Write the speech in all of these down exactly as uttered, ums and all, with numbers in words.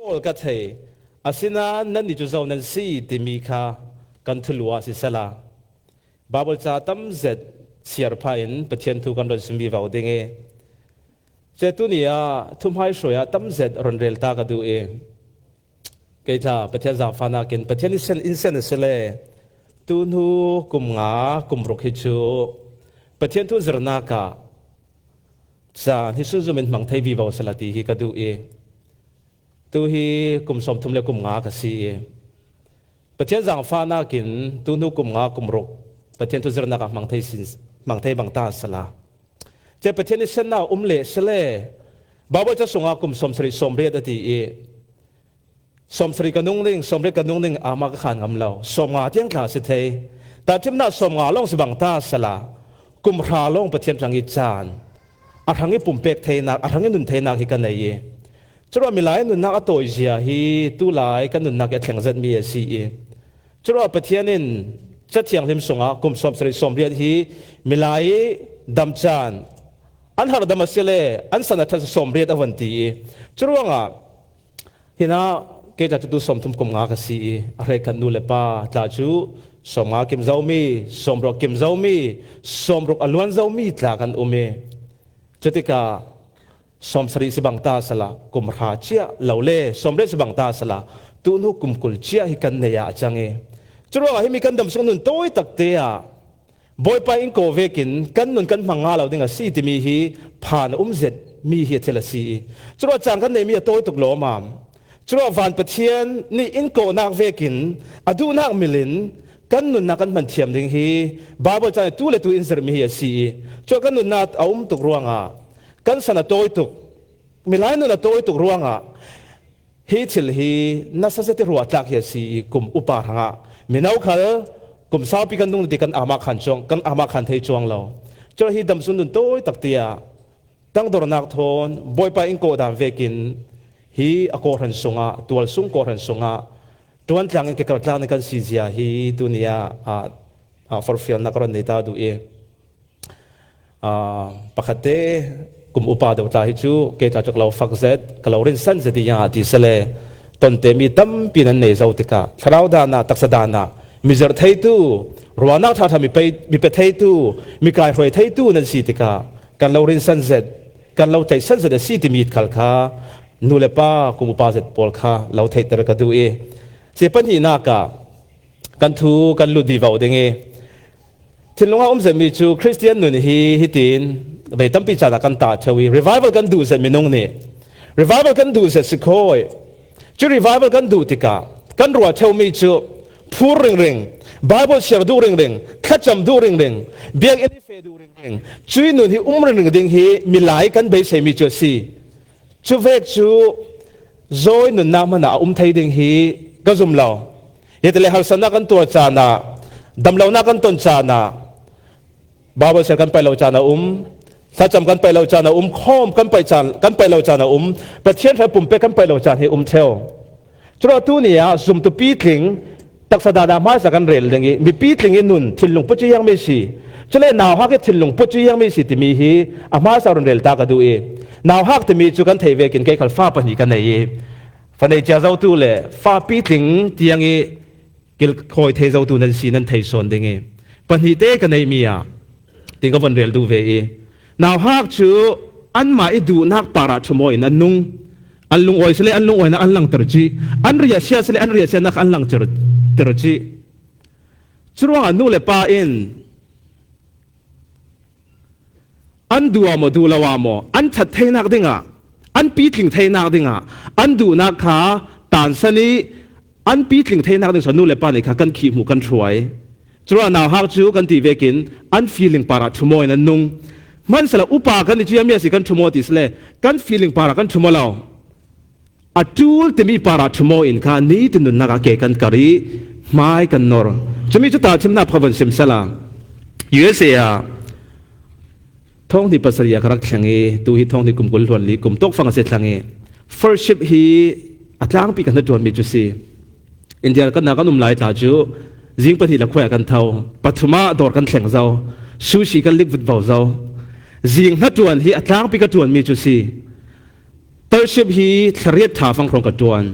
pawl ka thei, asinain nannih cu zo nan si timi kha kan thulu ah si sala, Baibal ca tam zet siar pha in Pathian thu kan run sim vivo ding i, cun tuni ah thuhmai hruai ah tam zet run rel ta ka duh i, kei tla Pathian zaangfahnak in Pathian in sen, in sen a si le, tuhnu kum nga, kum ruk hi cu Pathian thu zirnak ah caan hi sunzum in hmang thei vivo sala ti hi ka duh i, tu hi kum sawmthum le kum nga ka si i, Pathian zaangfahnak in tuhnu kum nga, kum ruk Pathian thu zirnak ah hmang thei sin, hmang thei bang ta sala, cun Pathian in sennak um le si le, Baibal ca sungah kum sawmsarih sawmriat a ti i, sawmsarih ka nung ding, sawmriat ka nung ding, ama ka khan ngam lo. Sawmnga tiang tla a si thei. Tahṭhimnak sawmnga lawng si bang ta sala, kum hra lawng Pathian hrang i caan, a hrang i pumpek theinak, a hrang i nun theinak hi ka nei i, curuah milai nunnak a tawizia hi tulai kan nunnak i a thleng zetmi a si i, curuah Pathian in Cathianghlim sungah kum sawmsarih sawmriat hi milai i dam caan an harhdam a si le an san a ṭhat sawmriat a von ti i, curuangah hinah kei tla cu tu sawmthum kum nga ka si i, a hrekkhat nu le pa tla cu sawmnga kim zomi, sawmruk kim zomi, sawmruk a luan zomi tla kan um i, cutikah sawmsarih si bang ta sala, kum hra cia lo le sawmriat si bang ta sala, tuhnu kum kul cia hi kan nei ah a cang i, curuangah himi kan dam sung nun tawi takte ah Bawipa in kawh vekin kan nun kan hmang nga lo ding a si timi hi phan a um zet mi hi a thil a si i, curuah caan kan neimi a tawi tuk lawmam. Curuah van Pathian nih in kawhnak vekin a duhnak mil in kan nunnak kan hman thiam ding hi Baibal caan tu le tu in zirhmi hi a si i, curuah kan nunnak a um tuk ruangah, kan san a tawi tuk, milai nun a tawi tuk ruangah, hi thil hi nasa zet i ruahtlak hi a si i, kum upa hrangah mino khal kum saupi kan nung ti kan amak khan cuang, kan amak khan thei cuang lo. Curuah hi dam sung nun tawi takte ah tangdornak thawn Bawipa in kawh dan vekin hi a kawhhran sungah, tual sung kawhhran sungah ṭuantlang in kekartlak in kan si zia hi tuni ah, ah, ah, forhfialnak ka run nei ta duh i, aa, pakhatte kum upa deuh tla hi cu kei tla cu ka lo fak zet, ka lo rinsan zet i, ziangah ti si le, tonte mi tampi nan nei zo tikah, thlarau dan ah, taksa dan ah, mi zirh theitu, ruahnak ṭhaṭha mi pe, mi pe theitu, mi kaihruai theitu nan si tikah, kan lo rinsan zet, kan lo tlaihsan zet a si timi khal kha nu le pa, kum upa zet pawl kha lo theihter ka duh i, si pahnihnak ah kan thu kan lut vivo ding i, thinlung ah um zetmi cu Khristian nun hi hitin vei tampi caan ah kan tah ṭheo i, revival kan duh zet minung nih revival kan duh zet si khawi. Cu revival kan duh tikah kan ruah ṭheomi cu phur ringring, Baibal siar duh ringring, thlacam duh ringring, biakinn i feh duh ringring, cuih nun hi um ringring ding hi milai kan beiseimi cu a si. Cuvek cu zawi nunnak hmanh ah a um thei ding hi ka zum lo. Hi ti le harsatnak kan tuar caan ah, damlonak kan ton caan ah, Baibal siar kan paih lo caan a um, thlacam kan paih lo caan a um, khawm kan paih caan, kan paih lo caan a um, Pathian hrang pumpek kan paih lo caan hi um ṭheo. Curuah tuni ah zumtu pitling taksa dan ah hmaisa kan rel ding i, mi pitling i nun thinlung puci hiangmi si, cule nauhak i thinlung puci hiangmi si timi hi a hmaisa run rel ta ka duh i, nauhak timi cu kan theih vekin kei khal fa pahnih ka nei i, fa nei cia zotu le fa pitling tiang i kilkhawi thei zotu nan si nan thei sawn ding i, pahnih te ka neihmi ah tin ka von rel duh ve i, nauhak cu anmah i duhnak parah ṭhum aw in an nung. An lungawi si le an lungawinak an langter cih, an riahsiat si le an riahsiatnak an langter ter cih. Curuangah nu le pa in an duh ah maw, duh lo ah maw, an that theinak dingah, an pitling theinak dingah an duhnak kha tansan i, an pitling theinak ding sawn nu le pa nih kha kan khih hmuh kan hruai. Curuangah nauhak cu kan ti vekin an feeling parah ṭhum aw in an nung. Hmansala upa kan i ciami a si kan ṭhum aw ti si le kan feeling parah kan ṭhum aw lo. A ṭul timi parah ṭhum aw in kha nitin nunnak ah ke kan kar i hmai kan nor. Cumi cu tahṭhimnak pakhat von sim sala. U S A ah thawng hnih pasarih ah ka rak thleng i, tu hi thawng hnih kum kul hluan li kum tawkfang a si thlang i, first shift hi a tlangpi ka hnaṭuanmi cu si. India kan, kan um lai tla cu zing pahnih le khuai ah kan tho, pathum ah dawr kan thleng zo, sushi kan lik vutvo zo. Zing hnaṭuan hi a tlangpi ka ṭuanmi cu si. Third shift hi thla riat tha fang hrawng ka ṭuan.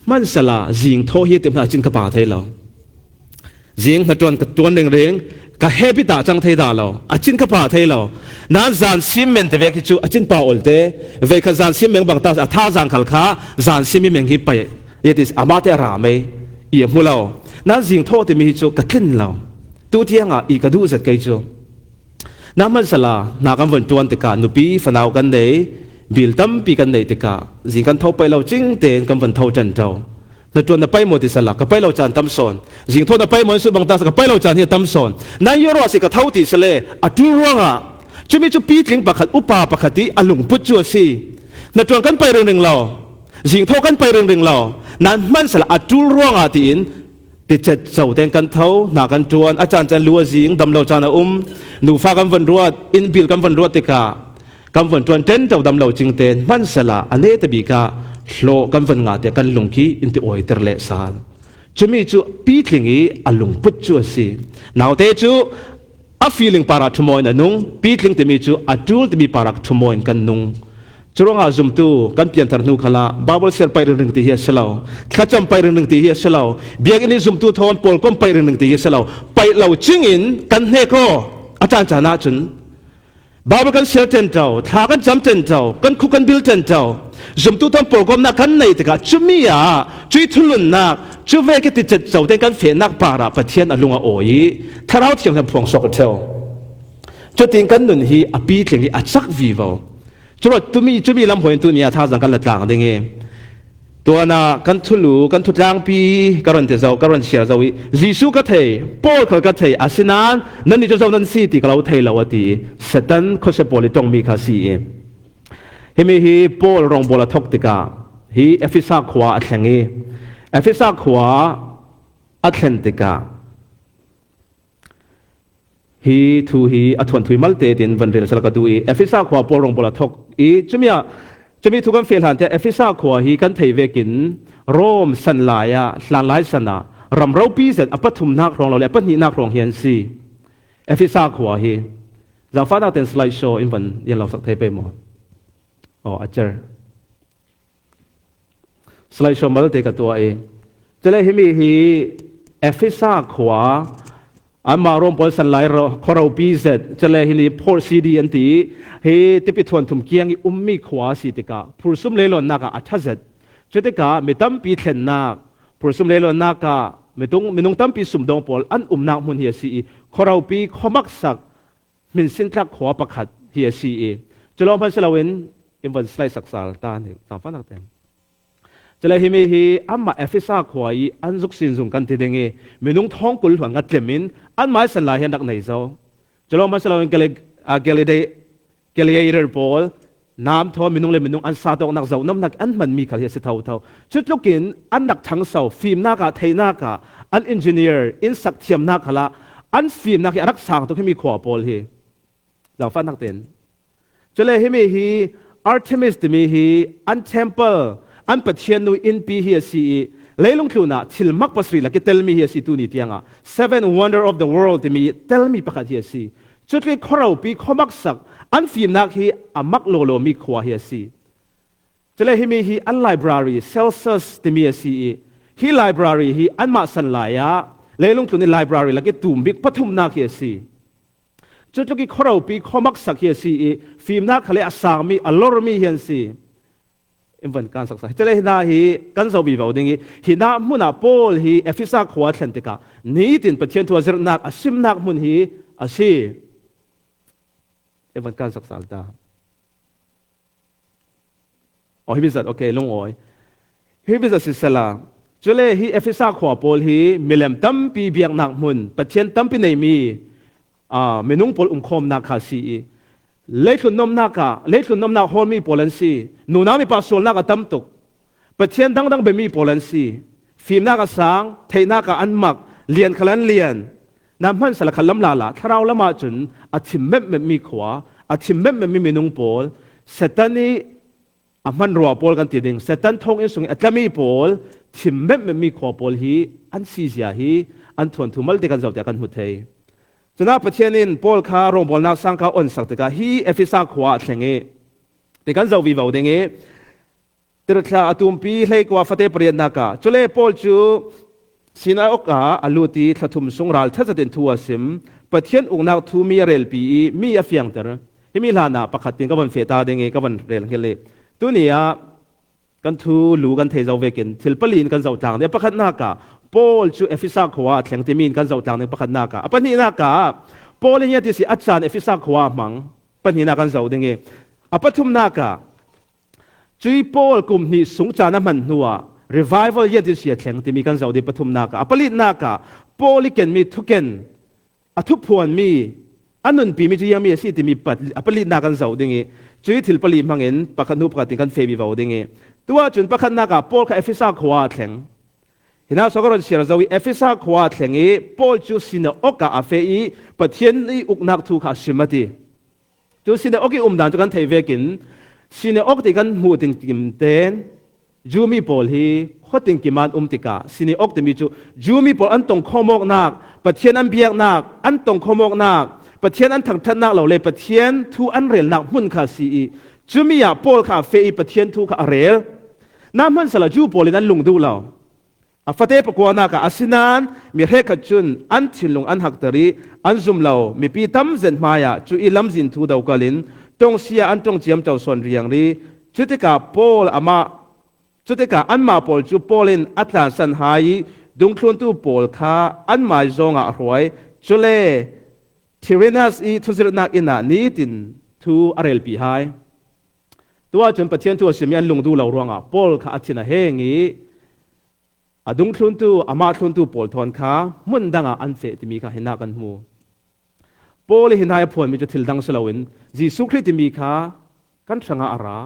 Hmansala zing thaw hi ti hmanh a cin ka pha thei lo. Zing hnaṭuan ka ṭuan ringring, ka habit ah cang thei dah lo, a cin ka pha thei lo. Nan zan sim men te vek hi cu a cin pha ol te, vei kha zan sim meng bang ta a tha zan khal kha zan sim i meng hi pai, it is amah te a ra mei i a hmu lo. Nan zing thaw timi hi cu ka tlin lo. Tu tiang ah i ka duh zet kei cu. Nahmansala hna kan von ṭuan tikah nupi fanau kan nei, bil tampi kan neih tikah zing kan tho paih lo cing tein kan von tho ṭanṭo. Hnaṭuan na paih maw ti sala, ka paih lo caan tam sawn. Zing thaw na paih maw in sut bang ta sa, ka paih lo caan hi a tam sawn. Nan yu ruah si ka tho ti sale, a ṭul ruangah cumi cu pitling pakhat, upa pakhat i a lungput cu a si. Hnaṭuan kan paih ringring lo, zing thaw kan paih ringring lo, nan hmansala a ṭul ruangah tiin ticet co tein kan tho, hna kan ṭuan, a caan caan lu a zing, dam lo caan a um, nufa kan von ruat, inn bil kan von ruat tikah kan von ṭuan ṭanṭo dam lo cing tein hmansala a neta bik ah hlawh kan von ngah tiah kan lung khi in ti awiter leh sal. Cumi cu pitling i a lungput cu a si. Naute cu a feeling parah ṭhumawin a nung, pitling timi cu a ṭul timi parah ṭhumawin kan nung. Curuangah zumtu kan pianthar hnu khalah Bible siar paih ringring ti hi a si lo, thlacam paih ringring ti hi a si lo, biakinn i zumtu thawn pawlkom paih ringring ti hi a si lo, paih lo cingin kan hnek aw. A caan caan ahcun Bible kan siar ṭanṭo, thla kan cam ṭanṭo, kan khuk kan bil ṭanṭo, zumtu thawn pawlkomnak kan neih tikah cumi ah cui thulunnak, cu vek i ticet co tein kan fehnak parah Pathian a lung a awi i Thlarau Thianghlim phuang suak a ṭheo. Cutin kan nun hi a pitling i a cak vivo. Curuat tumi, cumi lam huain tuni ah thazang kan la tlang ding i, tuanah kan thulu, kan thutlangpi ka ron ti zo, ka ron siar zo i, Jesuh ka thei, Paul khal ka thei, asinain nannih cu zo nan si ti ka lo thei lo, a ti i, Satan khuase pawl i ṭongmi kha a si i, himi hi Paul rawngbawl a thok tikah hi Efesa khua a thleng i, Efesa khua a thlen tikah hi thu hi a thuanthu i malte tin van rel sal ka duh i, Efesa khua Paul rawngbawl a thok i, cumi ah, cumi thu kan feh hlan tiah Efesa khua hi kan thei vekin Rom san lai ah, hlanlai san ah ram ropi zet a pathumnak hrawng lo le a pahnihnak hrawng hi an si. Efesa khua hi zangfahnak tein slide show in van yan lo sak thei pei maw? Aw, a cer. Slide show malte ka tuah i, cule himi hi Efesa khua, anmah Rom pawl san lai ro-, khuaropi zet, cule hi ni port city an ti i, hi tipi thuanthum kiang i ummi khua a si tikah, phursum leilawnnak ah a ṭha zet. Cutikah mi tampi thlennak, phursum leilawnnak ah mitung, minung tampi sumdawng pawl an umnak hmun hi a si i, khuaropi khuamaksak, hminsintlak khua pakhat hi a si i, cu lawng hman si loin in van slide sak sal ta ni, zangfahnak tein. Cule himi hi anmah Efesa khua i an zuk sin zung kan ti ding i, minung thawng kul hluan nga tlem in anmah i san lai hi an rak nei zo. Cu lawng hman si loin Gali-, ah, Galilei, Galilei pawl, nam thawn minung le minung an sa tawknak zohnomnak an hmanmi khal hi a si thotho. Cutlukin an rak ṭhangso, fimnak ah, theihnak ah, an engineer, in sak thiamnak khalah an fimnak hi a rak sang tuk himi khua pawl hi. Zangfahnak tein. Cule himi hi Artemis timi hi an temple, an Pathian nu innpi hi a si i, leilung tlun ah thil mak pasarih lak i telmi hi a si, tuni tiangah Seven Wonder of the World timi telmi pakhat hi a si. Cutluk khuaropi khuamaksak an fimnak hi a mak lawlawmi khua hi a si. Cule himi hi an library, Celsus timi a si i, hi library hi anmah san lai ah leilung tlun i library lak i tum bik pathumnak hi a si. Cutluk i khuaropi khuamaksak hi a si i, fimnak khal le a sangmi, a lormi hi an si. In van kan saksa. Hi cule hi hna hi kan zoh vivo ding i, hi hna hmun ah Paul hi Efesa khua a thlen tikah nitin Pathian thu a zirhnak, a simnak hmun hi a si. In van kan saksa ta. Oh, hi biazat, okay, lungawi. Hi biazat sisela. Cule hi Efesa khua pawl hi milem tampi biaknak hmun, Pathian tampi neimi, aa, minung pawl umkhawmnak kha a si i, leitlun nomnak ah, leitlun nomnak hawlmi pawl an si, nunau mipa sualnak a tam tuk, Pathian dangdang biami pawl an si, fimnak a sang, theihnak ah an mak, lian khal an lian, nan hmansala khalam lala, thlarau lam ahcun a thim memhmemhmi khua, a thim memhmemhmi minung pawl, Satan i a hmanrua pawl kan ti ding, Satan thawnginn sungin a tlami pawl, thim memhmemhmi khua pawl hi an sizia hi an thuanthu malte kan zoh tiah kan hmu thei. Cunah Pathian in Paul kha rawngbawlnak sangka onsak tikah hi Efesa khua ah thleng i, ti kan zoh vivo ding i, Tirhthlah a tumpi hleikua fate pariatnak ah, cule Paul cu sinagog ah a lut i thla thum sung ralṭha zetin thu a sim. Pathian uknak thu mi a relpi i mi a fiangter. Himi hlanah pakhat tin ka von feh ta ding i ka von rel hngilh i, tuni ah kan thu lu kan thei zo vekin thil pali in kan zoh tlang ding. A pakhatnak ah, Paul cu Efesa khua ah a thleng timi in kan zoh tlang ding. Pakhatnak ah, a pahnihnak ah, Paul in ziang ti si a caan Efesa khua ah hmang. Pahnihnak kan zoh ding i, a pathumnak ah, cui Paul kum hnih sung caan a hman hnuah revival ziang ti si a thleng timi kan zoh ding. Pathumnak ah, a palinak ah, Paul i kenmi thuken, a thuphuanmi, a nunpimi cu ziangmi a si timi pat-, a palinak kan zoh ding i, cui thil pali hmangin pakhat hnu pakhat in kan feh vivo ding i, tuah cun pakhatnak ah Paul kha Efesa khua ah a thleng. Hinah so ka ron siar zo i, Efesa khua ah a thleng i, Paul cu sinagog ah a feh i, Pathian i uknak thu kha a sim a ti. Cu sinagog i umdan cu kan theih vekin, sinagog ti kan hmuh tinkim ten, Jew mi pawl hi khua tinkim ah an um tikah, sinagog timi cu Jew mi pawl an tongkhawm awknak, Pathian an biaknak, an tongkhawm awknak, Pathian an thangṭhatnak lo le Pathian thu an relnak hmun kha a si i, cumi ah Paul kha a feh i Pathian thu kha a rel. Nahmansala Jew pawl in an lung duh lo. A fate pakuanak ah a si nain mi hrekkhat cun an thinlung an hakter i an zum lo. Mipi tam zet hmaiah cu i lamzin thu dokal in ṭongsia an ṭong ciamco sawn riangri. Cutikah Paul amah, cutikah anmah pawl cu Paul in a tlansan hai i dungthluntu pawl kha anmah i zawngah a hruai. Cule Tyrannus i thuzirhnak inn ah nitin thu a relpi hai. Tuah cun Pathian thu a simmi an lung duh lo ruangah Paul kha a thin a heng i, a dungthluntu, amah thluntu pawl thawn kha hmun dangah an feh timi kha hinah kan hmu. Paul i hinah a phuanmi cu thil dang si loin Jesuh Khrih timi kha kan hrangah a ra,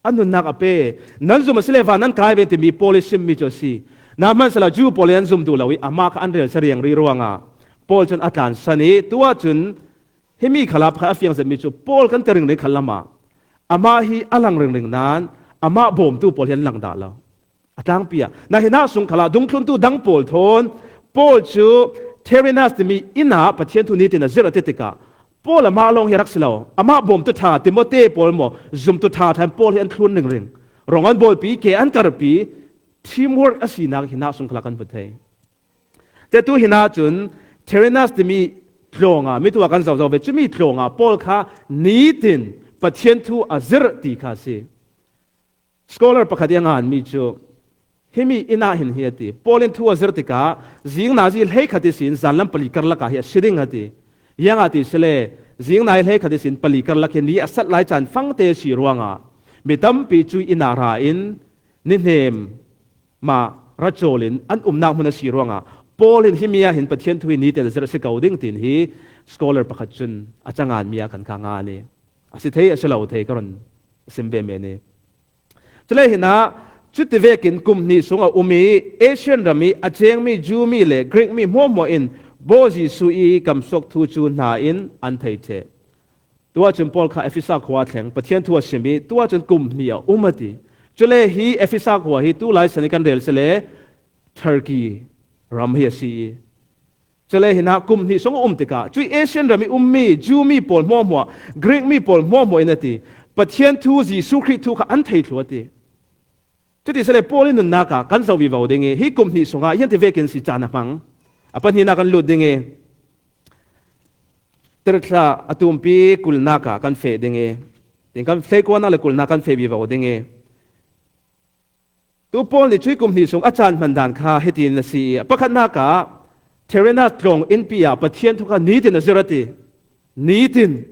a nunnak a pe. Nan zum a si le van nan kai ve timi Paul i simmi cu a si. Nahmansala Jew pawl in an zum duh lo i amah kha an rel sariang rih ruangah Paul cun a tlansan i tuah cun himi khalah pakhat a fiang zetmi cu Paul kan ti ringring khat lamah amah hi a lang ringring nain amah bawmtu pawl hi an lang dah lo. A tlangpi ah, na hinah sung khalah dungthluntu dang pawl thawn Paul cu Tyrannus timi inn ah Pathian thu nitin a zirh a ti tikah, Paul amah lawng hi a rak si lo. Amah bawmtu ṭha, Timote pawl maw, zumtu ṭha ṭha in Paul hi an thlun ringring. Rong an bawlpi, ke an karpi, teamwork a sinak hinah sung khalah kan hmu thei. Te tu hinah cun Tyrannus timi tlawng ah, mi tu ah kan zozo ve, cumi tlawng ah Paul kha nitin Pathian thu a zirh ti kha a si. Scholar pakhat i a nganmi cu, himi inn ah hin hi a ti. Paul in thu a zirh tikah, zing nazi hleikhat ihsin zanlam pali karlak ah hi a si ding a ti. Ziangah ti si le, zing nazi hleikhat ihsin pali karlak hi ni a sat lai caan fangte a si ruangah, mi tampi cui inn ah ra in, ni hnem mah ra cawl in an umnak hmun a si ruangah, Paul in himi ah hin Pathian thu hi nitin a zirh a si ko ding, tiin hi scholar pakhat cun a ca nganmi ah kan kha ngan i, a si thei, a si lo thei, ka ron sim ve men i. Cule hinah, cuti vekin kum hnih sung a um i, Asian ram i a cengmi Jew mi le Greek mi hmuahhmuah in Baw Jesuh i kamsuak thu cu hna in an thei ṭheh. Tuah cun Paul kha Efesa khua a thleng, Pathian thu a sim i, tuah cun kum hnih a um a ti. Cule hi Efesa khua hi tu lai san i kan rel si le Turkey ram hi a si i, cule hinah kum hnih sung a um tikah, cui Asian ram i ummi Jew mi pawl hmuahhmuah, Greek mi pawl hmuahhmuah in a ti, Pathian thu, Jesuh Khrih thu kha an thei thluh a ti. Cuti si le Paul i nunnak ah kan zoh vivo ding i, hi kum hnih sungah ziang ti vekin si caan a hmang. A pahnihnak kan lut ding i, Tirhthlah a tumpi kulnak ah kan feh ding i, tin kan hleikuanak le kulnak kan feh vivo ding i, tu Paul nih cui kum hnih sung a caan hman dan kha hitin a si i, a pakhatnak ah Tyrannus tlawng innpi ah Pathian thu kha nitin a zirh a ti. Nitin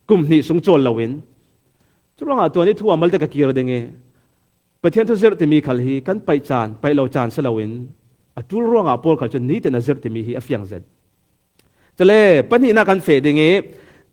kum hnih sung cawl loin. Curuangah tuan i thu a malte ka kir ding i, Pathian thu zirh timi khal hi kan paih caan, paih lo caan si loin, a ṭul ruangah Paul khal cun nitin a zirh timi hi a fiang zet. Cule, pahnihnak kan feh ding i,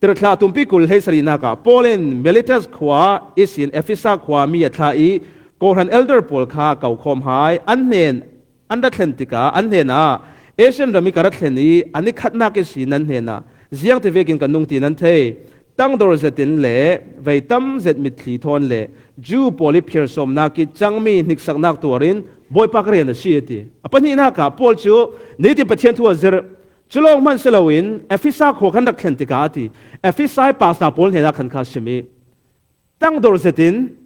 Tirhthlah tumpi kul hleisarihnak ah Paul in Miletus khua ihsin Efesa khua mi a thlah i, kawhhran elder pawl kha ko khawm hai, an hnen an ra thlen tikah an hnenah, Asian ram i ka ra thlen i, a ni khatnak ihsin nan hnenah ziang ti vekin ka nung ti nan thei. Tangdor zetin le vei tam zet mitthli thawn le Jew pawl i phirsawmnak i cangmi hniksaknak tuar in Bawipa ka rian a si a ti. A pahnihnak ah Paul cu nitin Pathian thu a zirh. Cu lawng hmanh si loin Efesa khua kan rak thlen tikah a ti. Efesa i pastor pawl hnenah khan kha a sim i, tangdor zetin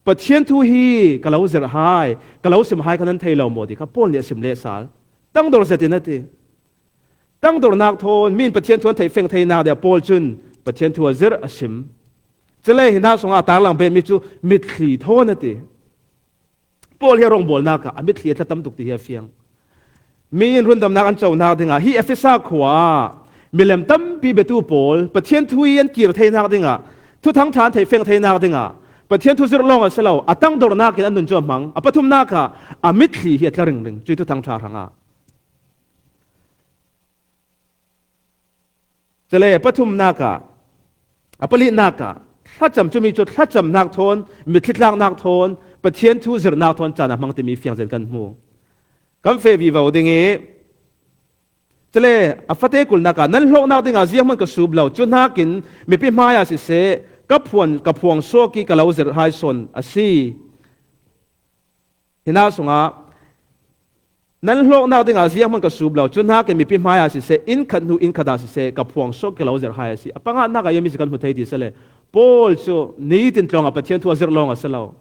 Pathian thu hi ka lo zirh hai, ka lo sim hai kha nan thei lo maw ti kha Paul nih a sim leh sal. Tangdor zetin a ti. Tangdornak thawn mi in Pathian thu an theih feng theinak dingah Paul cun Pathian thu a zirh a sim. Cule hi hna sungah a tarlang betmi cu mitthli thawn a ti. Paul hi a rawngbawlnak ah a mitthli a tla tam tuk ti hi a fiang. Mi in rundamnak an conak dingah hi Efesa khua ah milem tampi biatu pawl Pathian thu hi an kir theinak dingah, Thuthang ṭha an theih feng theinak dingah Pathian thu zirh lawng a si lo, a tangdornak in an nun cu a hmang. A pathumnak ah a mitthli hi a tla ringring, cuih Thuthang ṭha hrangah. Cule a pathumnak ah, a palinak ah thlacam, cumi cu thlacamnak thawn, mitthli tlaknak thawn, Pathian thu zirhnak thawn caan a hmang timi fiang zet kan hmu. Kan feh vivo ding i, cule a fate kulnak ah, nan hlawknak dingah zianghman ka sup lo, cu hnakin mipi hmaiah siseh, ka phuan, ka phuang suak i ka lo zirh hai sawn a si. Hi hna sungah, nan hlawknak dingah zianghman ka sup lo, cu hnakin mipi hmaiah siseh, inn khat hnu inn khat ah siseh, ka phuang suak i ka lo zirh hai a si. A panganak ah mi si kan hmu thei ti si le, Paul cu nitin tlawngah Pathian thu a zirh lawng a si lo.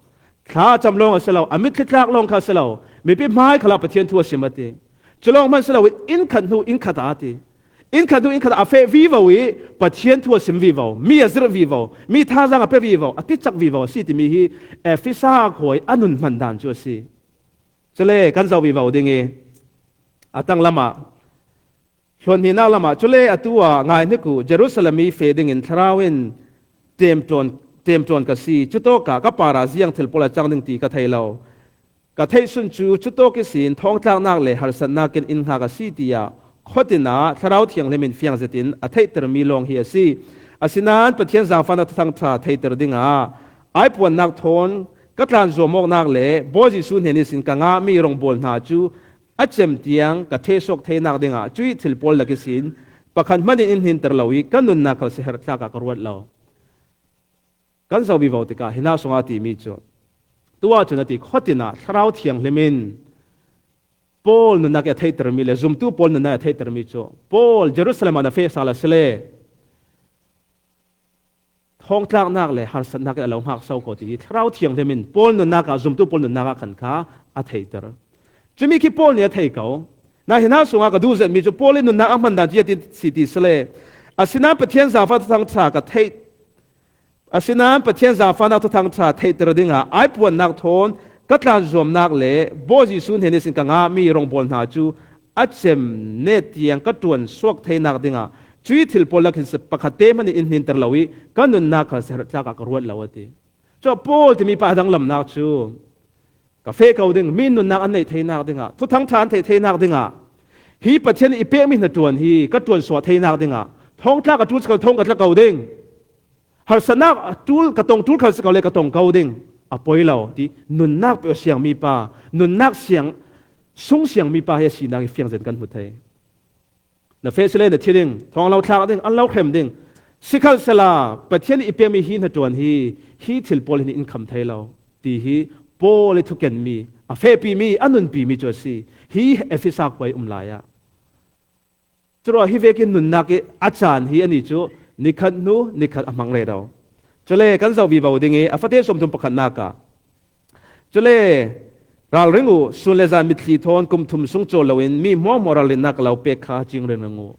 Thla a cam lawng a si lo, a mitthli tlak lawng kha a si lo, mipi hmai khalah Pathian thu a sim a ti. Cu lawng hman si lo i, inn khat hnu inn khat ah a ti. Inn khat hnu inn khat ah a feh vivo i, Pathian thu a sim vivo, mi a zirh vivo, mi thazaang a pe vivo, a ticak vivo a si timi hi Efesa khua i a nun hman dan cu a si. Cule kan zoh vivo ding i, a tanglam ah, hluanhnihnak lamah, cule atu ah ngai hnik uh, Jerusalem i feh dingin Thlarau in ṭemṭawn, ṭemṭawn ka si. Cutawkah ka parah ziang thil pawl a cang ding ti ka thei lo. Ka theihsun cu cutawk ihsin thawngtlaknak le harsatnak in in hngak a si, tiah khuatin ah Thlarau Thianghlim in fiang zetin a theihtermi lawng hi a si. Asinain Pathian zaangfahnak Thuthang ṭha theihter dingah aipuannak thawn ka tlan zuam awknak le Bawi Jesuh hnen ihsin ka ngahmi rawngbawl hna cu a cem tiang ka ṭhehsuak theinak dingah cuih thil pawl lak ihsin pakhat hmanh in in hninter lo i ka nunnak khal si herh tlak ah ka ruat lo. Kan zoh vivo tikah hi hna sungah a timi cu, tu ahcun a ti, khuatin ah Thlarau Thianghlim in Paul nunnak i a theihtermi le zumtu Paul nunnak i a theihtermi cu, Paul Jerusalem ah na feh sal a si le, thawngtlaknak le harsatnak in a lo hngak so ko ti hi Thlarau Thianghlim in Paul nunnak ah, zumtu Paul nunnak ah khan kha a theihter. Cumi khi Paul nih a thei ko. Nain hi hna sungah ka duh zetmi cu Paul in nunnak a hman dan cu a ti si ti si le, asinain Pathian zaangfah Thuthang ṭha ka theih, asinain Pathian zaangfahnak Thuthang ṭha theihter dingah aipuannak thawn ka tlan zuamnak le Bawi Jesuh hnen ihsin ka ngahmi rawngbawl hna cu a cem net tiang ka ṭuan suak theinak dingah cuih thil pawl lak hin pakhat te hmanh in in hninter lo i ka nunnak khal si herh tlak ah ka ruat lo, a ti. Cu Paul timi pa a danglamnak cu, ka feh ko ding, mi nunnak an neih theinak dingah, Thuthang ṭha an theih theinak dingah, hi Pathian i pekmi hnaṭuan hi ka ṭuan suak theinak dingah, thawngtlak a ṭul si ko, thawng ka tla ko ding. Harsatnak a ṭul, ka tong ṭul khal si ko le ka tong ko ding. A poi lo, ti nunnak peuh a siangmi pa, nunnak siang, sung siangmi pa hi a sinak hi fiang zet kan hmu thei. Na feh si le na thi ding, thawng lo thlak ding, an lo hrem ding. Sikhalsehla Pathian i pekmi hi hnaṭuan hi, hi thil pawl hin in kham thei lo, ti hi Paul i thukenmi, a fehpimi, a nunpimi cu a si. Hi Efesa khua i um lai ah. Curuah hi vekin nunnak i a caan hi anih cu nikhat hnu nikhat a hmang rero. Cule kan zoh vivo ding i a fate sawmthum pakhatnak ah, cule ralring uh, sun le zan mitthli thawn kum thum sung cawl loin mi hmuahhmuah ralrinnak ka lo pek kha cing ringring uh.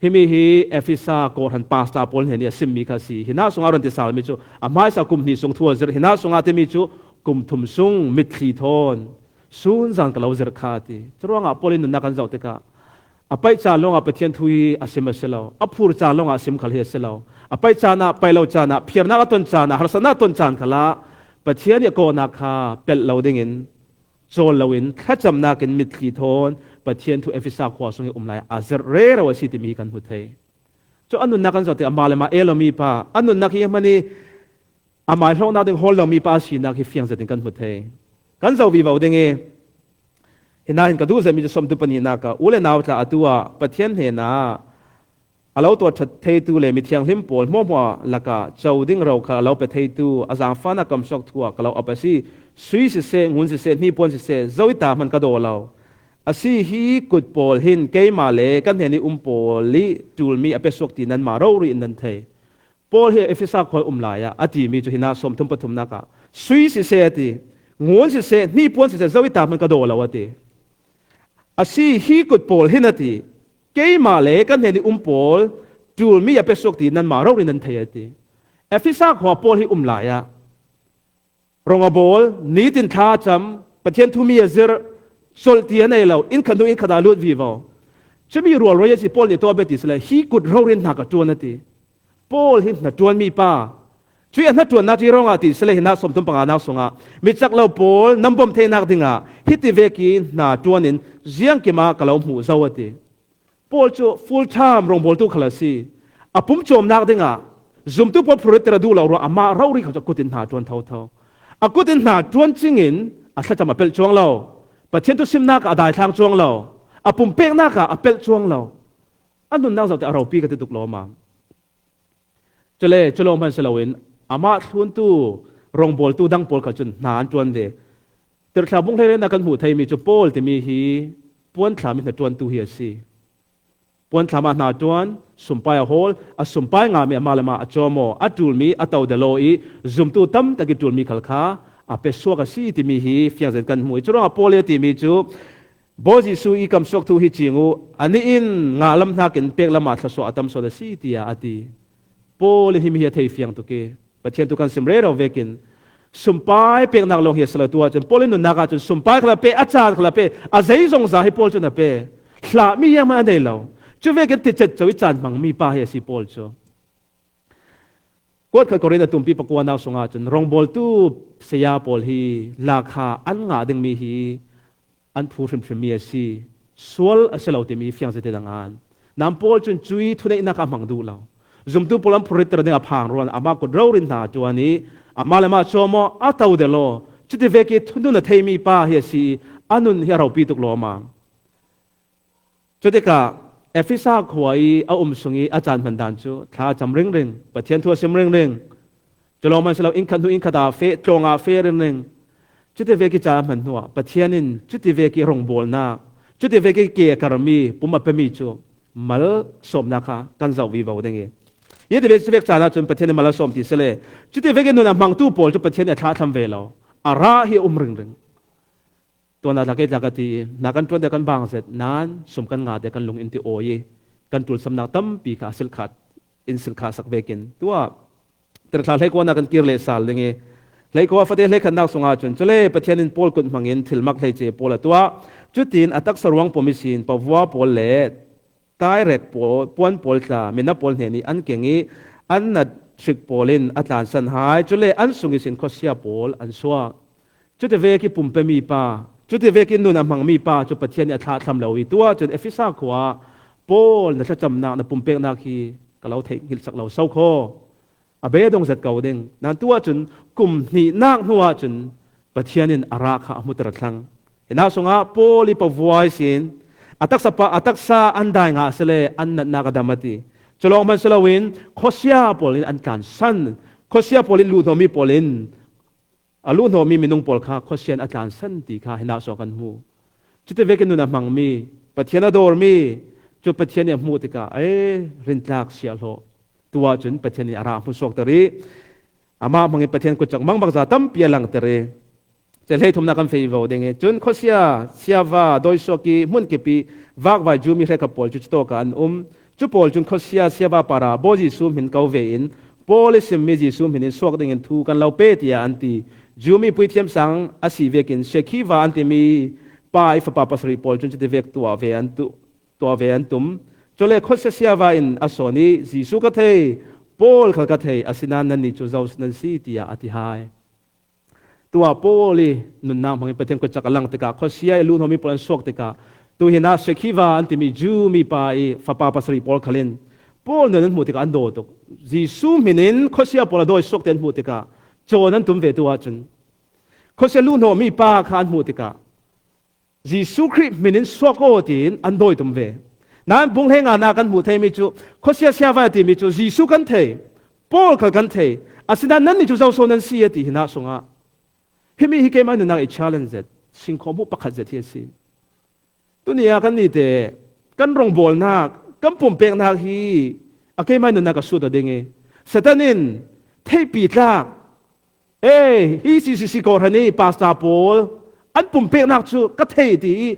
Himi hi Efesa kawhhran pastor pawl hnen i a simmi kha a si. Hi hna sungah run ti salmi cu a hmaisa kum hnih sung thu a zirh, hi hna sungah timi cu kum thum sung mitthli thawn sun zan ka lo zirh kha a ti. Curuangah Paul in nunnak kan zoh tikah, a paih caan lawngah Pathian thu hi a sim a si lo, a phur caan lawngah a sim khal hi a si lo. A paih caan ah, paih lo caan ah, phiarnak a ton caan ah, harsatnak a ton caan khalah Pathian i a kawhnak kha pelh lo dingin, cawl loin, thlacamnak in mitthli thawn Pathian thu Efesa khua sung i um lai a zirh rero a si timi hi kan hmu thei. Cu a nunnak kan zoh tikah, amah le mah el lomi pa, a nunnak hi hmanh i amah i hlawknak ding hawl lomi pa a sinak hi fiang zetin kan hmu thei. Kan zoh vivo ding i, hi nain ka duh zetmi cu sawmthum pahnihnak ah, u le nau tla atu ah Pathian hnenah a lo tuah ṭhat theitu le mithianghlim pawl hmuahhmuah lakah co ding ro kha a lo pe theitu, a zaangfahnak kamsuak thu ah ka lo ap a si. Sui siseh, ngun siseh, hnipuan siseh, zo i ta hmanh ka daw lo. A si, hi kut pawl hin keimah le ka hnen i um pawl i ṭulmi a pe suak ti nanmah rori in nan thei. Paul hi Efesa khua i um lai ah a timi cu hi hna sawmthum pathumnak ah, Sui siseh a ti, ngun siseh, hnipuan siseh, zo i ta hman ka daw lo a ti. A si hi kut pawl hin a ti, keimah le ka hnen i um pawl, ṭulmi a pe suak ti nanmah rori nan thei a ti. Efesa khua pawl hi um lai ah, rong a bawl, nitin thla a cam, Pathian thu mi a zir, sawlh ti a nei lo, inn khat hnu inn khat ah lut vivo. Cumi rualroi a si pawl nih tawh a bia ti sile, hi kut rori hna ka ṭuan a ti. Pawl hi hnaṭuan mipa. Cui a hnaṭuanna cu hi ruangah ti sile, hinah sawmthum panganak sungah, mi cak lo pawl nan bawm theinak dingah hiti vek i hnaṭuan in ziangkim ah ka lo hmuh zo a ti. Pawl cu full time rawngbawltu khal a si. A pumcawmnak dingah zumtu pawl phurrit ter a duh lo ruangah amah rori kha cu a kut in hnaṭuan thotho. A kut in hnaṭuan cingin a thlacam a pelh cuang lo. Pathian thusimnak ah a daithlang cuang lo. A pumpeknak ah a pelh cuang lo. A nunnak zoh te a ropi ka ti tuk lawm a. Cule, cu lawng hman si loin, amah thluntu, rawngbawltu dang pawl kha cun hna an ṭuan ve. Tirhthlah bung hleirei ah kan hmuh theimi cu Paul timi hi puanthlam i hnaṭuantu hi a si. Puanthlam ah hnaṭuan, sumpai a hawl, a sumpai ngahmi amah le amah a cawm aw, a ṭulmi a to del aw i zumtu tam tak i ṭulmi khal kha a pe suak a si timi hi fiangzet kan hmu i, curuangah Paul i a timi cu Bawi Jesuh i kamsuak thu hi cing uh, anih in ngah lam hnakin pek lamah thluasuah a tam sawn a si, tiah a ti. Paul in himi hi a thei fiang tuk i, Pathian thu kan sim rero vekin, sumpai peknak lawng hi a si lo tu ahcun, Paul in nunnak ahcun sumpai khal a pe, a caan khal a pe, a zeizongza hi Paul cun a pe. Hlahmi zianghman a nei lo. Cu vekin ticet co i caan hmangmi pa hi a si Paul cu. Kuat khat Korin a tumpi pakuanak sungah cun rawngbawltu saya pawl hi lakha an ngah dingmi hi an phu hrimhrimmi a si, sual a si lo timi fiangzet in a ngan. Nain Paul cun cui thuneihnak a hmang duh lo. Zumtu pawl an phurrit ter ding a phang ruang amah kut rori hnaṭuan i amah le amah cawm aw, a to del aw. Cuti vek i thunun a theimi pa hi a si i a nun hi a ropi tuk lawm a. Cutikah Efesa khua i a um sung i a caan hman dan cu thla a cam ringring, Pathian thu a sim ringring. Cu lawng hman si lo, inn khat hnu inn khat ah feh, tlawng ah feh ringring. Cuti vek i caan a hman hnuah Pathian in cuti vek i rawngbawlnak, cuti vek i ke a karmi pum a pemi cu malsawmnak kha kan zoh vivo ding i, hi ti vek, cuti vek caan ahcun Pathian in mal a sawm ti sile, cuti vek i nun a hmangtu pawl cu Pathian in a thlahthlam ve lo. A rah hi a um ringring. Tuan ah tla kei tla ka ti i, hna kan ṭuan te kan bang zet, nain sum kan ngah te kan lung in ti awi i, kan ṭulsamnak tampi kha a silh khat, in silh khah sak vekin. Tuah, Tirhthlah hleikuanak kan kir leh sal ding i, hleikua fate hleikhatnak sungah cun, cule Pathian in Paul kut hmangin thil mak hleice pawl a tuah. Cutin a taksa ruang pum ihsin pavua pawl le tairek pawl, puan pawl tla, mina pawl hnen i an keng i an nat hrik pawl in a tlansan hai, cule an sung ihsin khuasia pawl an suak. Cuti vek i pumpemi pa, cuti vek i nun a hmangmi pa cu Pathian nih a thlahthlam lo i, tuah cun Efesa khua ah Paul na thlacamnak, na pumpeknak hi ka lo theih hngilh sak lo so kho. A beidong zet ko ding. Nain tuah cun kum hnihnak hnu ahcun Pathian in a rah kha a hmuter a thlang. Hinah sungah Paul i pavua ihsin a taksa pa, a taksa an dai ngah asile an natnak a dam a ti. Cu lawng hman si loin khuasia pawl in an tlansan. Khuasia pawl in luhhnawhmi pawl in a luhhnawhmi minung pawl kha khuasia in a tlansan ti kha hinah sungah kan hmu. Cuti vekin nun a hmangmi, Pathian a dawrmi, cu Pathian nih a hmuh tikah, "Ei, rintlak siahlawh." Tuah cun Pathian nih a rah a hmusuakter i, amah hmangin Pathian kutcak mangbangza tampi a langter i, cun hleithumnak kan fei vo ding i, cun khuasia siava dawisuak i hmunkip i vakvai Jew mi hrekkhat pawl cu cutawkah an um. Cu pawl cun khuasia siava parah Bawi Jesuh hmin ko ve in, Paul i simmi Jesuh hmin in suak dingin thu kan lo pe, tiah an ti. Jew mi puithiam sang a si vekin Sekhiva an timi pa i fapa pasarih pawl cun cuti vek tuah ve an tuh, tuah ve an tum. Cule khuasia siava in a sawn i, "Jesuh ka thei, Paul khal ka thei, asinain nannih cu zo nan si," tiah a ti hai. Tuah Paul i nunnak hmangin Pathian kutcak a lang tikah, khuasia i luhhnawhmi pawl an suak tikah, tuhin ah Sekhiva an timi Jew mipa i fapa pasarih pawl khal in Paul nun an hmuh tikah an daw tuk. Jesuh hmin in khuasia pawl a dawisuak te an hmuh tikah cawn an tum ve tu ahcun. Khuasia luhhnawhmi pa kha an hmuh tikah, "Jesuh Khrih hmin in suak aw," tiin an dawi tum ve. Nain bung hleinganak kan hmuh theimi cu, khuasia siava timi cu, "Jesuh kan thei, Paul khal kan thei, asinain nannih cu zo so nan si," a ti hinah sungah. Himi hi keimah nunnak i challenge zet, singkhawm hmuh pakhat zet hi a si. Tuni ah kan nite, kan rawngbawlnak, kan pumpeknak hi a keimah nunnak a sut aw ding i, Satan in theihpi tlak, Ei, hi C C C kawhhran i pastor pawl an pumpeknak cu ka thei ti i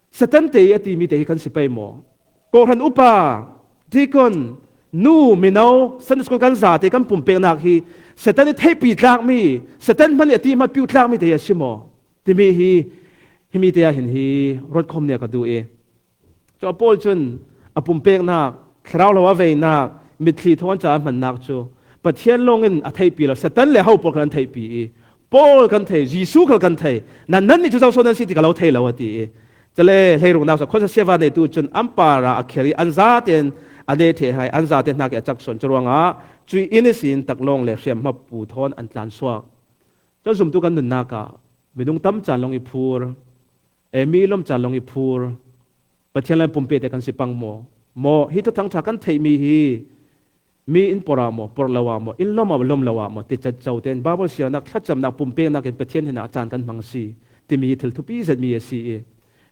Satan te i a timi te hi kan si pei maw? Kawhhran upa, deacon, nu, mino, Sunday school kan zate kan pumpeknak hi Satan i theihpi tlakmi, Satan hmanh i a ti hmanh piu tlakmi te hi a si maw? Timi hi, himi te ah hin hi ruat khawm nia ka duh i, Cu a pawl cun a pumpeknak, thlarau lo a veinak, mitthli thawn ca a hmannak cu Pathian lawngin a theihpi lo, Satan le ho pawl khal an theihpi i, Paul kan thei, Jesuh khal kan thei, nan nannih cu zoso nan si ti ka lo thei lo a ti i, cale hleiruknak cu khuasia siava neitu cun an parah a khir i an zaten a neh ṭheh hai, an zate hnak i a cak sawn. Curuangah cui inn ihsin taklawng le hriamhma pu thawn an tlan suak. Cu zumtu kan nunnak ah minung tam caan lawng i phur, e, mi lawm caan lawng i phur, Pathian lai pumpete kan si pang maw? Maw, hi thuthang ṭha kan theihmi hi mi in porh ah maw, porh lo ah maw, in lawm ah lawm lo ah maw, ti cat co tein Baibal siarnak, thlacamnak, pumpeknak in Pathian hnenah caan kan hmang si timi hi thil thupi zetmi a si i,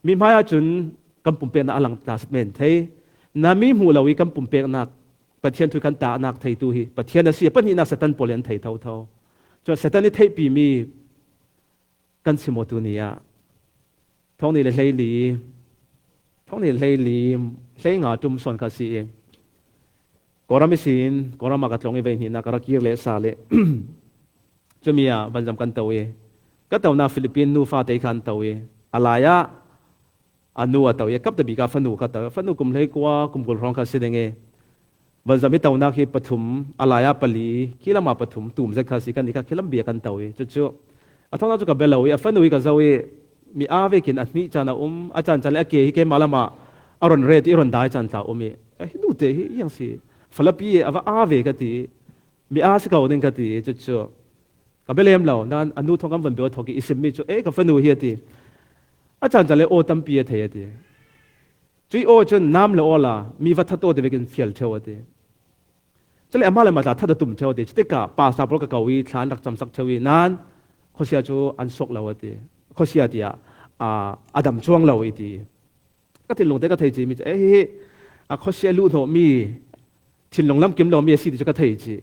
mi hmai ahcun kan pumpeknak a lang ta men thei. Na mi hmuh lo i kan pumpeknak, Pathian thu kan tahnak theitu hi Pathian a si, a pahnihnak Satan pawl in an thei thotho. Cun Satan i theihpimi kan si maw tuni ah? Thawng nih le hleili, thawng nih le hleili, hleinga ṭum sawn kha si i, Kawlram ihsin, Kawlram ah ka tlawng i vei hnihnak ka ra kir leh sa le, cumi ah vanzam kan to i, ka tonak Philippine nu fate kha an to i, a lai ah a nu a to i, a kap ta bik ah fanu kha to, fanu kum hleikua, kum kul hrawng kha si ding i, vanzam hi tonak hi pathum, a lai ah pali, khi lam ah pathum, tum zet kha si, kan i kha khi lam bia kan to i, cucu a thawngnak cu ka bia lo i, a fanu i ka zoh i, mi aa vekin a hnih caan a um, a caan caan le a ke hi keimah lam ah a ron ret i, ron dai caan tla um i, a hi nu te hi iang si, falapi i a va aa ve ka ti, mi aa si ko ding ka ti, cucu ka bia lem lo. Nain a nu thawng kan von bia thawk i, i simmi cu, e, ka fanu hi a ti. A caan caan le aw tampi a thei a ti. Cui aw cun nam le aw la, mi va that aw ti vekin fial ṭheu a ti. Cule amah le amah tla that a tum ṭheu a ti. Cutikah pastor pawl ka ko i, thla an rak camsak ṭheu i, nain khuasia cu an suak lo a ti. Khuasia tiah, aa, a dam cuang lo i ti. Ka thinlung te ka thei cimi cu, e, hi, hi, a khuasia luh hnawhmi, thinlung lam kim lomi a si ti cu ka thei cih.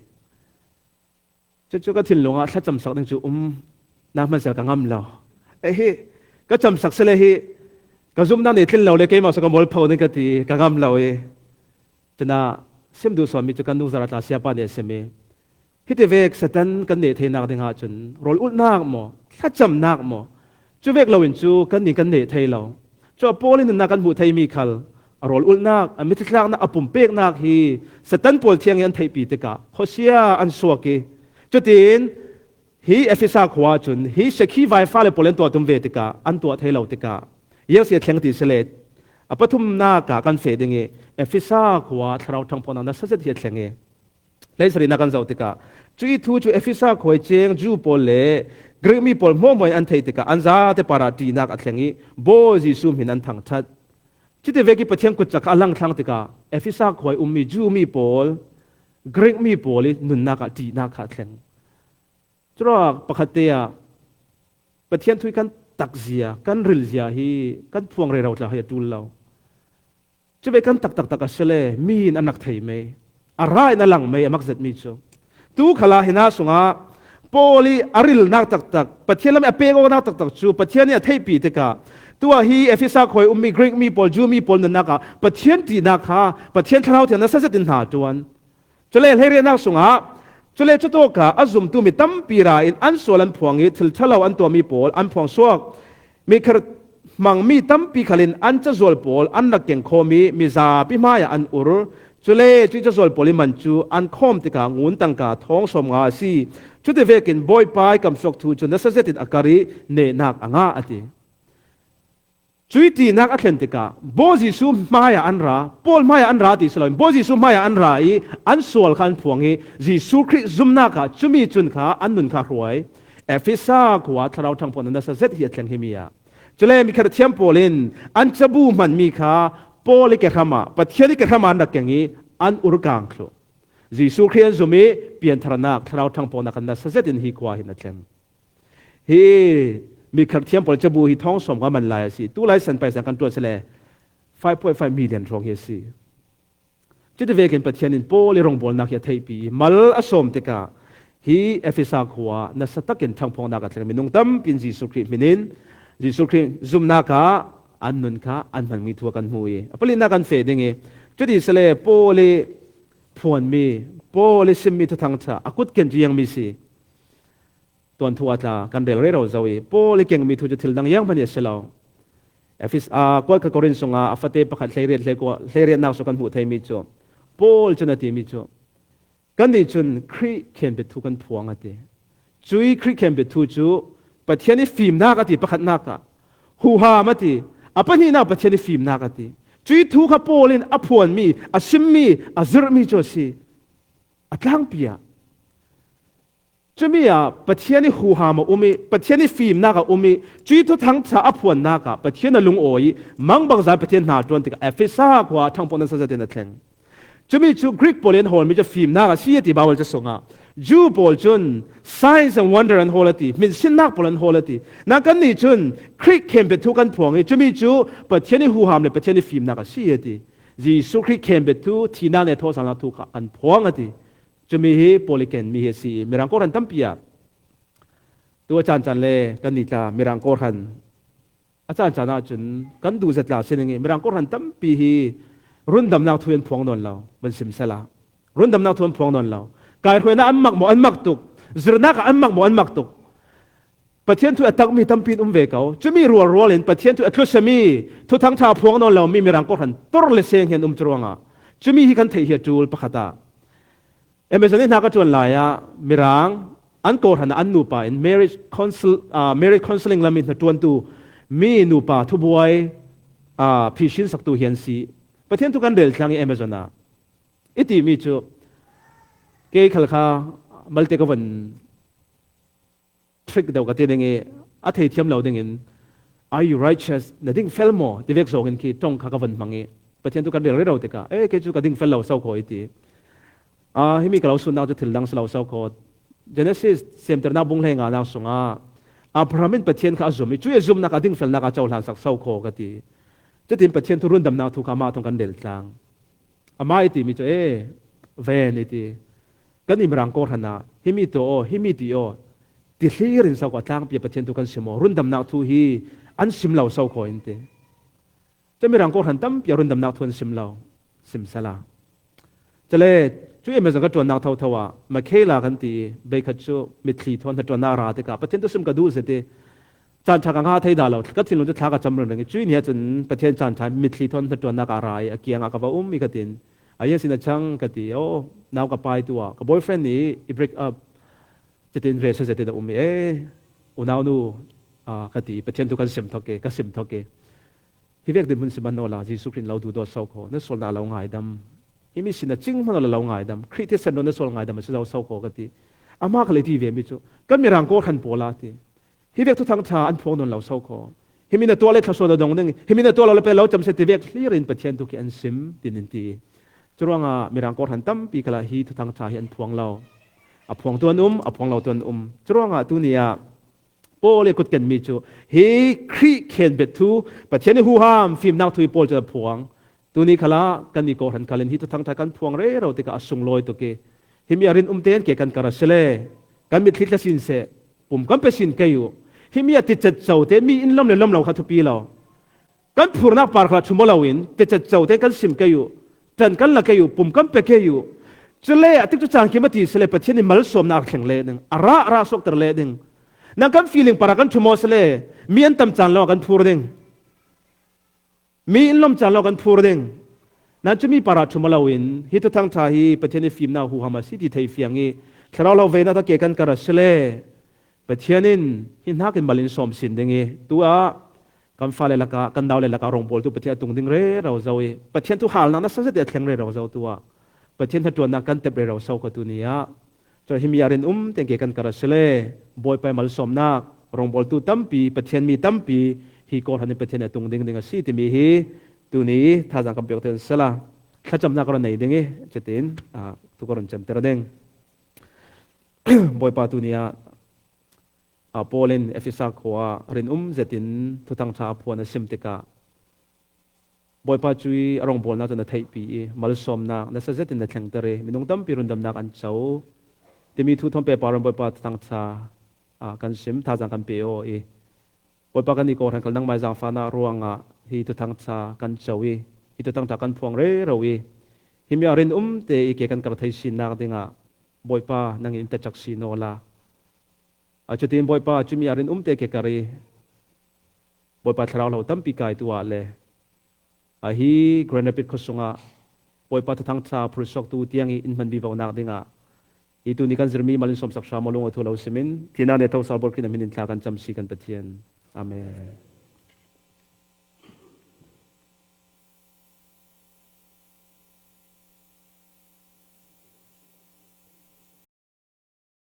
Cucu ka thinlung ah thlacamsak ding cu um, na hmansal ka ngam lo. E, hi, ka camsak si le hi, ka zumhnak nih tlin lo le keimah cu ka mualpho ding ka ti, ka ngam lo i. Cunah sim duh sawnmi cu kan nungzara tla siapa nih a simi. Hiti vek Satan kan neh theinak ding ahcun rawl ulhnak maw, thlacamnak maw, cuvek loin cu kannih kan neh thei lo. Cu a Paul in nunnak kan hmuh theimi khal a rawl ulhnak, a mithitlaknak, a pumpeknak hi Satan pawl thiang i an theihpi tikah khuasia an suak i, cutin hi Efesa khua ahcun hi sakhi vaifale pawl in tuah tum ve tikah an tuah thei lo tikah, ziang si a thleng ti si le, a pathumnak ah kan feh ding i, Efesa khua thlarau ṭhangphawknak nasa zet hi a thleng i, hleisarihnak kan zoh tikah, cui thu cu Efesa khua i ceng Jew pawl le Greek mi pawl hmuahhmuah in an theih tikah an zate parah ṭihnak a thleng i, Bawi Jesuh hmin an thangṭhat. Cuti vek i Pathian kutcak kha a langthlang tikah Efesa khua i ummi Jew mi pawl, Greek mi pawl i nunnak ah ṭihnak kha a thleng. Curuak pakhat te ah Pathian thu i kan takzia, kan rilzia hi kan phuang rero tla hi a ṭul lo. Cuvek kan tak taktak a si le, mi in an rak thei mei, a ra in a lang mei, a mak zetmi cu. Tu khalah hi hna sungah Paul i a rilnak taktak, Pathian lam i a pek awknak taktak cu Pathian i a theihpi tikah, tuah hi Efesa khua i ummi Greek mi pawl, Jew mi pawl nunnak ah Pathian ṭihnak kha Pathian thlarau thiang nasa zet in hna ṭuan. Cule hleiriahnak sungah, cule cutawk ah a zumtu mi tampi ra in an sual an phuang i, thil ṭhalo an tuahmi pawl an phuang suak. Mikhar hmangmi tampi khal in an cazual pawl an rak keng khawm i, mizapi hmai ah an ur. Cule cui cazual pawl i man cu an khawm tikah ngun tangka thawng sawmnga a si. Cuti vekin Bawipa i kamsuak thu cu nasa zet in a kar i, nehnak a ngah, a ti. Cui ṭihnak a thlen tikah Bawi Jesuh hmai ah an ra, Paul hmai ah an ra ti si loin Bawi Jesuh hmai ah an ra i an sual kha an phuang i Jesuh Khrih zumnak ah cumi cun kha an nun kha hruai. Efesa khua thlarau ṭhangphawknak nasa zet hi a thleng himi ah. Cule mikhar thiam pawl in an cabu hmanmi kha Paul i kehram ah, Pathian i kehram ah an rak keng i an ur kang thluh. Jesuh Khrih an zum i piantharnak thlarau ṭhangphawknak kan nasa zet in hi khua hi na thleng. Hi mikhar thiam pawl cabu hi thawng sawm kha man lai a si. Tu lai san paisa kan tuah si le five point five million hrawng hi a si. Cuti vekin Pathian in Paul i rongbawlnak hi a theihpi i mal a sawm tikah Hi Efesa khua nasa takin ṭhangphuaknak a thleng minung tampi in Jesuh Khrih hminin Jesuh Khrih zumnak ah an nun kha an hmanmi thu a kan hmu i a palinak kan feh ding i cuti sile Paul i phuanmi, Paul i simmi thuthang ṭha a kutken cu ziangmi si. Tuan thu a tla kan rel rero zo i Paul i kengmi thu cu thil dang zianghman hi a si lo. Efesa kuat khat Korin sungah a fate pakhat hleiriat hleikua hleiriatnak cu kan hmuh theimi cu Paul cun a timi cu kannih cun Khrih khempet thu kan phuang a ti. Cuih Khrih khempet thu cu Pathian i fimnak a ti pakhatnak ah, huham a ti, a pahnihnak Pathian i fimnak a ti. Cuih thu kha Paul in a phuanmi, a simmi, a zirhmi cu a si. A tlangpi ah cumi ah Pathian i huham a um i Pathian i fimnak a um i cuih thuthang ṭha a phuannak ah Pathian a lungawi i mangbangza Pathian hna a ṭuan tikah Efesa khua ṭhangphuak nasa zetin a thleng. Cumi cu Greek pawl in hawlmi cu fimnak a si a ti Baibal ca sungah, Jew pawl cun signs and wonder an hawl a ti, hminsinnak pawl an hawl a ti. Nain kannih cun Khrih khempet thu kan phuang i cumi cu Pathian i huham le Pathian i fimnak a si a ti. Jesuh Khrih khempet thu, thihnak le thawhsalnak thu kha kan phuang a ti. Cumi hi Paul i kenmi hi a si i Mirang kawhhran tampi ah tu a caan caan le kannih tla Mirang kawhhran a caan caan ahcun kan duh zet la si ning i Mirang kawhhran tampi hi rundamnak thu an phuang nawn lo, van sim sala. Rundamnak thu an phuang nawn lo. Kaihruainak an mak maw? An mak tuk. Zirnak ah an mak maw? An mak tuk. Pathian thu a takmi tampi in um ve ko. Cumi rualrual in Pathian thu a tlusemi thuthang ṭha a phuang nawn lomi Mirang kawhhran tur le seng hi an um cu ruangah cumi hi kan theih hi a ṭul pakhat ah Amazon i hna ka ṭuan lai ah Mirang an kawhhran ah an nupa in marriage counsel, ah, marriage counseling lam i hnaṭuantu mi nupa thubuai, ah, phihsin saktu hi an si. Pathian thu kan rel tlang i Amazon ah i timi cu kei khal kha malte ka von trick deuh ka ti ding i a thei thiam lo dingin, "Are you righteous? Na ding fel maw?" ti vek zawngin khi ṭong kha ka von hmang i Pathian thu kan rel rero tikah, "Eh, kei cu ka ding fel lo so kho," i ti. Ah, himi ka lo sunnak cu thil dang si lo so kho. Genesis semternak bung hleinganak sungah Abraham in Pathian kha a zum i cuih a zumnak a dingfelnak a cohlansak so kho ka ti. Cutin Pathian thu rundamnak thu kha amah thawng kan rel tlang. Amah i timi cu, "Eh, ven," i ti. Kan i Mirang kawhhran ah himi tuah aw, himi ti aw, ti hlir in so kho a tlangpi a Pathian thu kan sim aw, rundamnak thu hi an sim lo so kho in ti. Cu Mirang kawhhran tampi a rundamnak thu an sim lo, sim sala. Cule cu Amazon ka ṭuannak thotho ah Makela kan ti i, bei khat cu mitthli thawn hnaṭuannak a ra tikah Pathian thu sim ka duh zet i, caan ṭha ka ngah thei dah lo, ka thinlung cu thla ka cam ringring i, cuih ni ahcun Pathian caan ṭha mitthli thawn hnaṭuannak a ra i, a kiangah ka va um i ka tin, a yan sin a chang ka ti, aw, nau ka pai tu ah, ka boyfriend nih i break up, cutin rel sa zetin a um i, eh, unau nu, ah, ka ti, Pathian thu kan sim thok i, ka sim thok i. Hi vek dinhmun si man naw la, Jesuh Khrih in lo duhdawt so kho, na sualnak lo ngaidam. Himi sin a cing hmanh awla lo ngaidam. Khrih thisen lo na sual ngaidam a si zo so kho ka ti. Amah khal i ti ve mi cu, kan Mirang kawhhran pawl a ti. Hi vek thuthang ṭha an phuang nawn lo so kho. Himi na tuah le thluasuah na dong ding, himi na tuah lo le pei lo cam seh ti vek hlir in Pathian thu khi an sim, tin in ti. Curuangah Mirang kawhhran tampi khal ah hi thuthang ṭha hi an phuang lo. A phuangtu an um, a phuang lotu an um. Curuangah tuni ah Paul i kutkenmi cu hi Khrih khenbet thu, Pathian i huham fimnak thu hi Paul cu a phuang. Tuni khalah kan i kawhhran khal in hi thuthang ṭha kan phuang rero tikah a sunglawi tuk i, himi a rin um tein ke kan kar a si le kan mitthli thla sin seh, pum kan pe sin kei uh. Himi a ticet co tein mi in lom le lom lo kha thupi lo. Kan phurnak par khalah ṭhum aw loin ticet co tein kan sim kei uh, ṭan kan la kei uh, pum kan pe kei uh. Cule a tikcu caan khi mah ti sile Pathian i malsawmnak a thleng leh ding, a rah rah suakter leh ding. Nain kan feeling parah kan ṭhum aw sile mi an tam caan lo ah kan phur ding. Mi in lom caan lo kan phur ding. Nain cumi parah ṭhum aw loin hi thuthang ṭha hi Pathian i fimnak huham a si ti thei fiang i, thlarau lo veinak tawh ke kan kar a sile Pathian in hi hnakin mal in sawm sin ding i, tu ah kan fale lakah, kan naule lakah rawngbawltu Pathian a tung ding rero zo i, Pathian thu halnak nasa zet i a thleng rero zo tu ah Pathian hnaṭuannak kan tep rero so kho tuni ah. Cun himi a rin um tein ke kan kar a sile Bawipa i malsawmnak, rawngbawltu tampi, Pathian mi tampi hi kawhhran in Pathian a tung ding ding a si timi hi tuni thazaang kan pek tein sala thlacamnak ka run nei ding i, cutin, ah, tu ka run cemter ding. Bawipa tuni ah, ah, Paul in Efesa khua ah rin um zetin thuthang ṭha a phuan a sim tikah Bawipa cu i a rawngbawlnak cu na theihpi i malsawmnak nasa zetin na thlengter i minung tampi rundamnak an co. Timi thu thawn pehpar in Bawipa thuthangtha, ah, kan sim, thazaang kan pe aw i. Bawipa kan i kawhran kal nangmai zangfahna ruangah hi thuthangtha kan co i, hi thuthangtha kan phuang rero i. Himi a rinumte i ke kan kar thei sinak dingah Bawipa nangin in tacak si naw la. A cutin Bawipa cumi a rinumte ke kar i, Bawipa thlarau hlo tampi kai tu ah le ahi Grand Rapids khuasungah Bawipa thuthangtha phursuaktu tiang i in hman vivo nak dingah i tuni kan zirmi malin sawmsak hram aw lung aw thu lo simin, thina ne tho salbawr khin a hmin in thla kan camsi kan Pathian. Amen.